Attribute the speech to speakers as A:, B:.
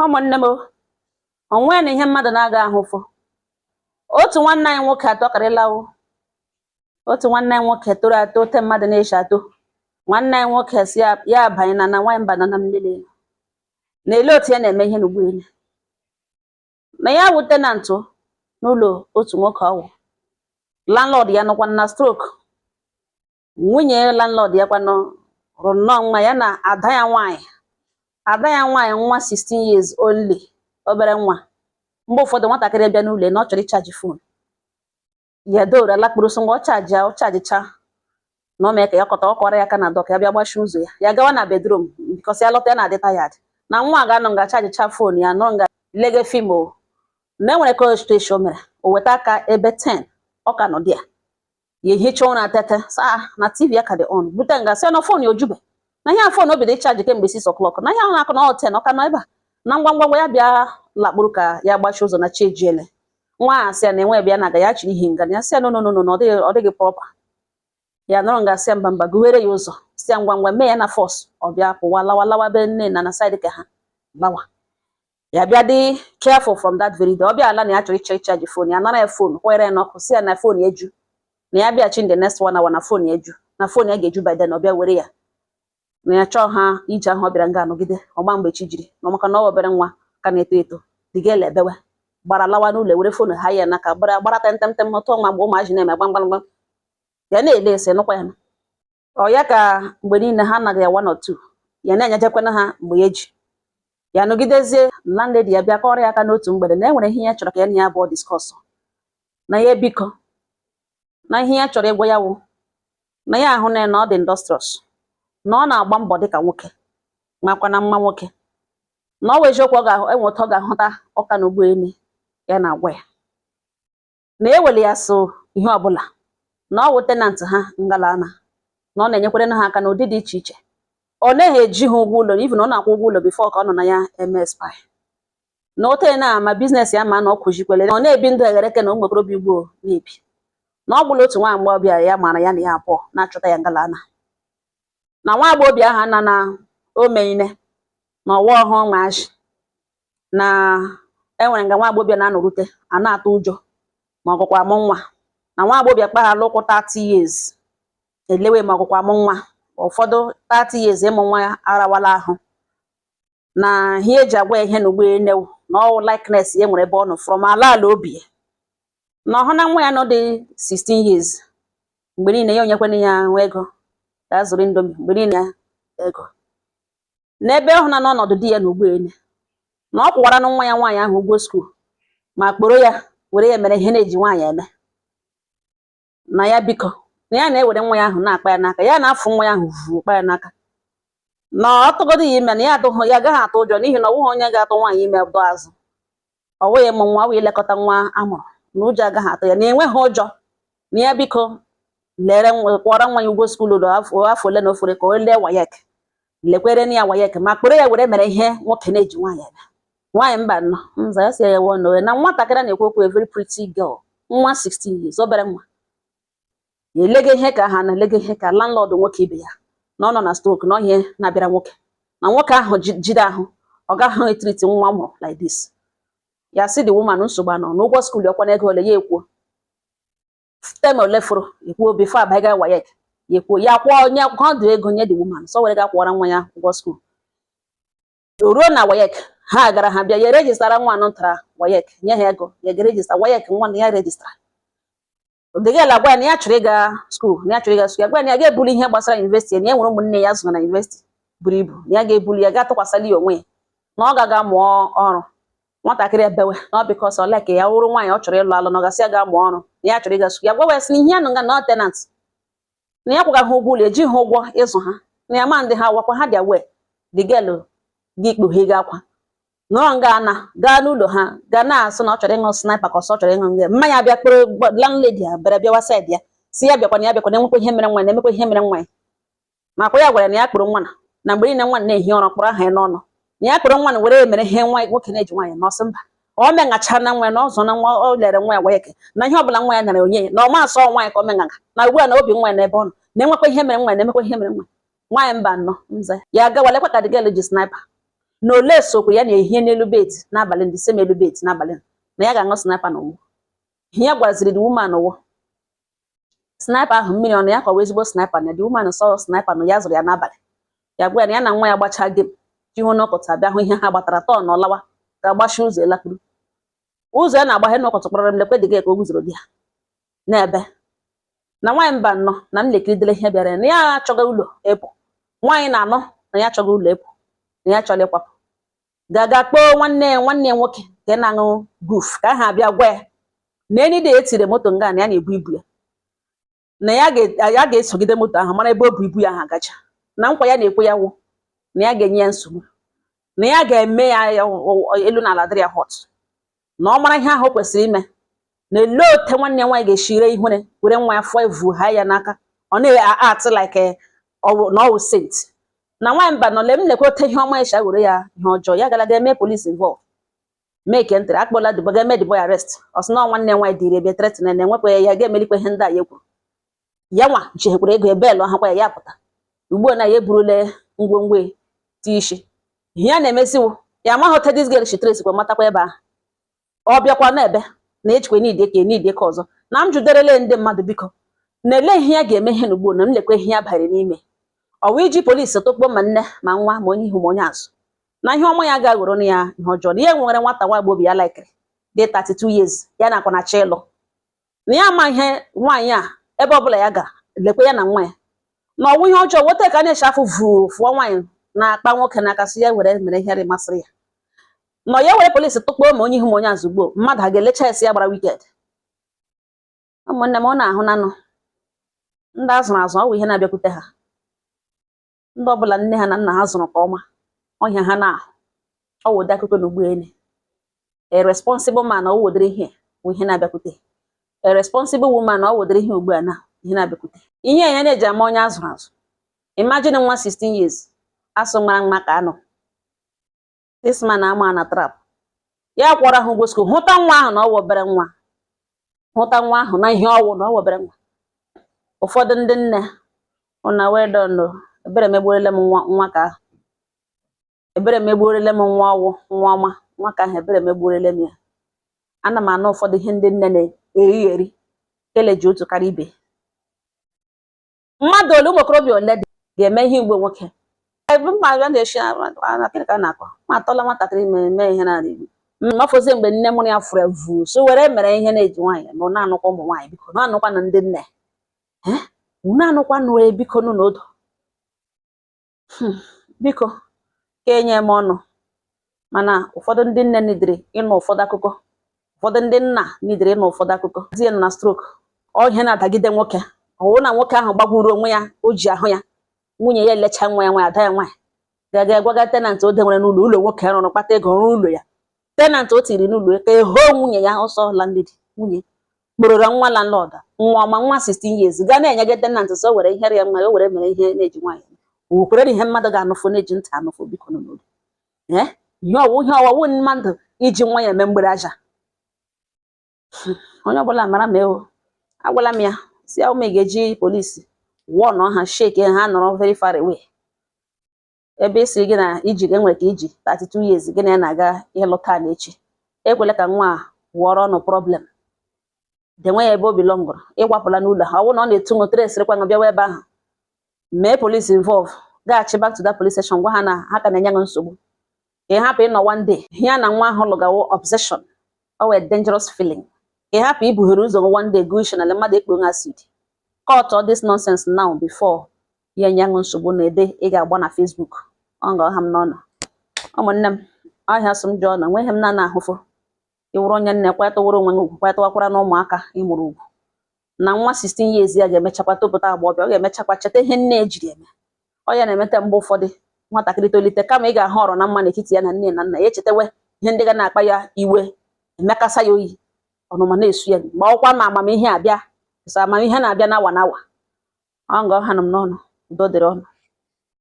A: Ụmụnne m, o nwee na ihe mmadụ na-aga ahụfụ. Otu nwanne anyị nwoke atọkarịla o. Otu nwanne anyị nwoke toro ato ote mmadụ na-eshi ato. Nwanne anyị nwoke si ya abanye na nwaanyị mba nọ na mmiri na-ele otu ya na-eme ihe n'ugbu elu na ya wụ tenant n'ụlọ otu nwoke ọwụ landlord ya nọkwa na stroke. Nwunye landlord ya kwanụ rụrụ nnọọ nwa ya na ada ya nwaanyị, ada ya nwaanyị nwa 16 years only, obere nwa. Mgbe ụfọdụ nwatakịrị bịa n'ụlọ na ọ chọrọ ịcharge phone ya, dora lakpuru so mgbe ọ charge, ọ chargecha na o mee ka ya kọta, ọ kọrọ ya aka na dọ ka ya bịa gbachie ụzọ ya, ya gawa na bedroom because ya lọta ya na-adị tired, na nwa ga-anọ nga chargecha phone ya, nọ nga lege film o na enwere ka o mere o weta aka ebe 10 ọ ka nọ dị ya, ya ehicha ụra tete saa na TV ya ka dị on, bute nga sị na phone ya ojube na ihe a phone o bido ịcharge kemgbe 6 o'clock, na ihe ahụ na-akụ na ọ 10 ọ ka nọ ebe a na ngwa ngwa ngwa ya bịa lakpuru ka ya gbachie ụzọ na chi ejiele. Nwa a sị ya na enwe ebe ya na-aga, ya chiri ihe nga na ya sị ya no, no, no, no, na ọ dịghị proper. Ya nọrọ nga sị ya mba, mba, gụghere ya ụzọ, si ya ngwa ngwa mee ya na force, ọ bịa pụwa lawa lawa be nne na na side ka ha lawa. Ya bịa dị careful from that very day. Ọ bịa ala na ya chọrọ ịcha ịcharge phone ya, nara ya phone, kwere ya n'ọkụ, si ya na phone ya eju, na ya bịachi in the next one hour, na phone ya eju, na phone ya ga-eju by then. Ọ bịa were ya na ya chọọ ha ije ahụ ọ bịara nga anọgide ọgba mgbe chi jiri na maka na ọ obere nwa ka na-eto eto. Digela ebewe gbara lawa n'ụlọ, were phone ha ya n'aka, gbara gbara temtemtem ọtọ nwa mgbe ụmụazị na-eme gbam gbam gbam, ya na-ele ese nụkwa ya. Ọ ya ka mgbe niile ha anaghị ya one or two, ya na-enyejekwana ha mgbe ya eji ya nọgidezie. Landlady ya bịa kọrọ ya aka n'otu mgbede na e nwere ihe ya chọrọ ka ya na ya abụọ discuss, na ya biko, na ihe ya chọrọ ịgwa ya wụ na ya ahụ na ọ dị industrious, na ọ na-agba mbọ dịka nwoke, makwa na mma nwoke, na ọ wụ eziokwu, ọ ga-ahụ enwe otu ọ ga-ahụta ọka na ugbo elu ya na-agwa ya na ewele ya so ihe ọbụla na ọ wụ tenant ha ngalana, na ọ na-enyekwere ha aka n'ụdị dị iche iche. Ọ naghị eji ha ụgwọ ụlọ, even ọ na-akwụ ụgwọ ụlọ before ka ọ nọ na ya eme spy, na ote na ama business ya, ma na ọ kụzikwele na ọ na-ebi ndụ eghereke na ụmụ okorobịa Igbo na-ebi, na ọ gbụla otu nwa agbọghọbịa ya mara ya na ya abụọ na-achọta ya ngalana, na nwa agbọghọbịa ahụ na na o meine na ọwa ọhụụ maazị na enwere nga nwa agbọghọbịa na-anọrute a na-atụ ụjọ ma ọgụkwa amụ nwa, na nwa agbọghọbịa kpaghala ụkwụ 30 years elewe ma ọgụkwa amụ nwa. Ụfọdụ 30 years ịmụ nwa ya arawala ahụ, na ihe eji agwa ya ihe na ugbo enewu na ọwụ likeness ya nwere ebe ọ nọ from ala ala obi ya, na ọhụ na nwa ya nọ dị 16 years, mgbe niile ya onyekwana ya nwa ego ka a zụrụ Indomie, mgbe niile ya ego n'ebe ọ hụ na n'ọnọdụ di ya na ugbo ene, na ọ kwụwara na nwa ya nwaanyị ahụ ụgwọ school, ma kporo ya were ya mere ihe na-eji nwaanyị eme, na ya biko, na ya na-ewere nwa ya ahụ na-akpa ya n'aka, ya na-afụ nwa ya ahụ vuo kpa ya n'aka, na ọ tụgodo ya ime na ya atụghị ya agaghị atụ ụjọ, n'ihi na ọ bụghị onye ga-atụ nwaanyị ime dọ azụ, ọ wụghị ịmụ nwa, ọ wụ ilekọta nwa amụrụ, na ụjọ agaghị atụ ya, na enweghị ụjọ, na ya biko lere kwụọrọ nwa ya ụgwọ school ụlọ afọ afọ ole na ofere ka o lee WAEC, lekwere na ya WAEC, ma kpere ya were mere ihe nwoke na-eji nwaanyị eme. Nwaanyị mba nnọọ nza ya si ya wụọ na na nwatakịrị a na-ekwu okwu, a very pretty girl, nwa 16 years, obere nwa. Ya elege ihe ka ha na-elege ihe ka landlord nwoke ibe ya na ọ nọ na stroke, na ihe na-abịara nwoke, na nwoke ahụ jide ahụ ọ gaghị etreat nwa mụrụ like this. Ya sị the woman nsogbu anọ na ụgwọ school ọkwa na ego ole ya ekwuo term ole fụrụ ekwuo before abaiga WAEC, ya ekwuo ya kwụọ nye ọdụ ego nye the woman, so were ga kwụọra nwa ya ụgwọ school. O ruo na WAEC ha gara, ha bịa ya registera nwa anọ ntara WAEC, nye ha ego ya ga register WAEC nwa na ya register. The girl agwa ya na ya chọrọ ịga school, na ya chọrọ ịga school. Ya gwa ya na ya ga-ebuli ihe gbasara university, na ya nwere ụmụnne ya zụrụ na university buru ibu, na ya ga-ebuli ya ga-atụkwasịla ya onwe ya, na ọ gaga mụọ ọrụ. Nwatakịrị ebewe na ọ because ọ like ya wụrụ nwaanyị ọ chọrọ ịlụ alụ, na ọ gasị ya ga mụọ ọrụ, na ya chọrọ ịga school. Ya gwawa ya sị na ihe ya nọ nga na ọ tenant, na ya kwụgaghị ụgwọ ụlọ, ejighị ụgwọ ịzụ ha, na ya ma ndị ha wakwa ha dị aware. The girl gị kpughe gị akwa nọrọ nga ana gaa n'ụlọ ha gaa na-asụ na ọ chọrọ ịṅụ Sniper, ka ọsọ chọrọ ịṅụ nga mmanya, bịa kpere landlady ya bịara bịawa side ya, si ya bịakwana, ya bịakwana, enwekwa ihe mere nwa ya, na-emekwa ihe mere nwa ya, makwa ya gwara na ya kpụrụ nwa na mgbe niile nwa na-ehi ụra kpụrụ aha ya n'ọnụ, na ya kpụrụ nwa na were mere ihe nwa nwoke na-eji nwaanyị, na ọsị mba, ọ meṅacha na nwa ya na ọzọ na nwa o lere nwa ya WAEC, na ihe ọbụla nwa ya nara onye ya, na ọma asọ nwaanyị ka ọ meṅaga, na ugbu a na obi nwa ya n'ebe ọ nọ, na-enwekwa ihe mere nwa ya, na-emekwa ihe mere nwa. Nwaanyị mba nnọọ nze ya gawalekwa ka the girl ji Sniper. Na ole sokwa ya na-ehie n'elu bed n'abalị, ndị same elu bed n'abalị, na ya ga-aṅụ sniper na ụgbọ. Ihe ya gwaziri the woman wụ sniper ahụ mmiri ọnụ ya ka ọ wụ ezigbo sniper, na the woman sọ sniper na ya zụrụ ya n'abalị. Ya gwa ya na ya na nwa ya gbachaa game ihu n'ụkọtụ, abịa hụ ihe ha gbatara tọọ na ọlawa ga-agbachi ụzọ, elakpuru ụzọ ya na-agbaghe n'ụkọtụ kpọrọ m lekwe dị gị ka o guzoro di ya n'ebe na nwaanyị mba nnọọ na m lekiridele ihe bịara ya na ya achọghị ụlọ ịpụ. Nwaanyị na-anọ na ya achọghị ụlọ ịpụ, na ya chọrọ ịkwapụ, ga-aga kpọọ nwanne ya nwoke nke na-aṅụ guf ka aha abịa gwa ya na enyi dị etiri moto nga na ya na-ebu ibu ya, na ya ga-esogide moto ahụ mara ebe o bu ibu ya ahụ agacha, na nkwa ya na-ekwe ya wụ na ya ga-enye ya nsogbu, na ya ga-eme ya elu na ala dịrị ya hot, na ọ mara ihe ahụ o kwesịrị ime, na ele ote nwanne ya nwaanyị ga-esi ree ihure were nwa ya fụọ evu ha ya n'aka, ọ na-atị like na ọ wụ saint. Na nwaanyị mba nọ le m lekwa ote ihe ọma ya were ya ihe ọjọọ ya gara ga eme police involve, make entry, akpọla the boy, ga-eme the boy arrest. Ọ sị na nwanne ya nwaanyị dịrị ebe threaten na enwekwa ya, ya ga-emelikwa ihe ndị a ya kwuru. Ya nwa chekwara ego ebelụ hakwa ya, ya pụta ugbu a na ya eburule ngwongwo ti isi. Ihe ya na-emesiwo ya amaghị ote this girl shi trace kwa matakwa ebe ahụ ọ bịakwa n'ebe na ejikwa n'ide ka n'ide ka ọzọ na m juderele ndị mmadụ, biko, na ele ihe ya ga-eme ihe n'ugbu na m lekwa ihe ya banyere n'ime ọ wụ iji polisi tụkpọ ma nne ma nwa ma onye ihu ma onye azụ, na ihe ọma ya ga-aghọrọ na ya ihe ọjọọ, na ya nwere nwata nwa agbọghọ ya likiri dị 32 years ya nakwa na achọ ịlụ, na ya ama ihe nwaanyị a ebe ọbụla ya gara lekwa ya na nwa ya na ọwụ ihe ọjọọ wote ka a na-eche afọ vuu fụọ nwaanyị na-akpa nwoke n'aka sị ya were mere ihe masịrị ya, na ya were polisi tụkpọọ ma onye ihu ma onye azụ ugbo mmadụ a ga-elecha esi ya gbara wicked. Ụmụnne m, ọ na-ahụ nanụ ndị a zụrụ azụ, ọ bụ ihe na-abịakwute ha. Ndị ọbụla nne ha na nna ha zụrụ ka ọma ọhịa ha na-ahụ ọ wụ ụdị akụkọ na ugboelu. A responsible man, ọ wụdịrị ihe bụ ihe na-abịakwute. A responsible woman, ọ wụdịrị ihe ugbu a na ihe na-abịakwute. Ihe ya na-eji ama onye azụrụ azụ. Imagine nwa 16 years asụ mara mma ka anụ this man ama na trap ya kwọrọ ha ụgwọ school, hụta nwa ahụ na ọ wụ obere nwa, hụta nwa ahụ na ihe ọwụ na ọ wụ obere nwa. Ụfọdụ ndị nne una, well done o. Ebere megbuorele m nwa nwa ka ahụ, ebere megbuorele m nwa ọwụ nwa ọma nwa ka ahụ, ebere megbuorele m ya. Ana m anụ ụfọdụ ihe ndị nne na-eri eri kele ji otu karịa ibe mmadụ ole. Ụmụ okorobịa ole dị ga-eme ihe igwe nwoke ebe mma a na-eshi na gịnị ka a na-akọ ma atọla nwatakịrị mere mee ihe n'ala Igbo mmafozie mgbe nne mụrụ ya fụrụ evu so were mere ihe na-eji nwaanyị ma ọ na-anụkwa ụmụ nwaanyị. Biko, na-anụkwa na ndị nne unu anụkwa nụ, biko nụ n'odo. Biko ka enye m ọnụ, mana ụfọdụ ndị nne nidiri ịnụ ụfọdụ akụkọ, ụfọdụ ndị nna nidiri ịnụ ụfọdụ akụkọ. Di ya nọ na stroke, ọ ihe na-adagide nwoke ọwụ na nwoke ahụ gbagburu onwe ya, o ji ahụ ya nwunye ya elecha nwa ya nwaanyị, ada ya nwaanyị ga-aga gwaga tenant o denwere n'ụlọ ụlọ nwoke rụrụ kpata ego rụọ ụlọ ya. Tenant o tiri n'ụlọ ya ka eho nwunye ya ọsọ. Landlady nwunye kpororo nwa landlord, nwa ọma, nwa 16 years, gaa na-enyege tenant so were ihere ya nwa ya o were mere ihe na-eji nwaanyị o kwere ihe mmadụ ga-anụfụ na-eji ntị anụfụ. Biko nụ n'obi ee ihe ọwụ ihe ọwụwụ mmadụ iji nwa ya eme mgbere aja. Onye ọbụla mara ma ewu agwala m ya si ya ụmụ ị ga-eji polisi wụọ ha shake ha nọrọ very far away ebe ị siri gị na iji gị nwere ka iji 32 years gị na ya na-aga ịlụ taa na echi. Ekwela ka nwa a wụọrọ ọnụ problem, denwe ya ebe o belongụrụ. Ịgbapụla n'ụlọ ha, ọ bụrụ na ọ na-etu ṅụ tresịrịkwa ṅụ bịawa ebe ahụ, mee police involve, gaghachi back to that police station, gwa ha na ha ka na-enye gị nsogbu, ka ị hapụ ịnọ one day ya na nwa ahụ lụgawo obsession or a dangerous feeling, ka ị hapụ ibuhere ụzọ one day go isi na mmadụ ekpo acid. Cut all this nonsense now before ya enye gị nsogbu na ede ị ga-agba na Facebook. Ọ ga ọha m n'ọnụ. Ụmụnne m, ọhịa sị m jụọ na nweghị m na ahụfụ ịwụrụ onye nne kwetụwụrụ onwe gị ugwu, kwetụwakwara na ụmụaka ịmụrụ ugwu, na nwa 16 years ya ga-emechakwa topụta agbọghọbịa, ọ ga-emechakwa cheta ihe nne ejiri eme. Ọ ya na-emete mgbe ụfọdụ nwatakịrị tolite, kama ị ga-ahụ ọrọ na mma n'etiti ya na nne na nna ya, echetawe ihe ndị ga na-akpa ya iwe, emekasa ya oyi, ọnụma na-esu ya, ma ọkwa ma amamihe abịa. So amamihe na-abịa n'awa n'awa. Ọ nga ọha nọ m n'ọnụ. Udo dịrị ọnụ.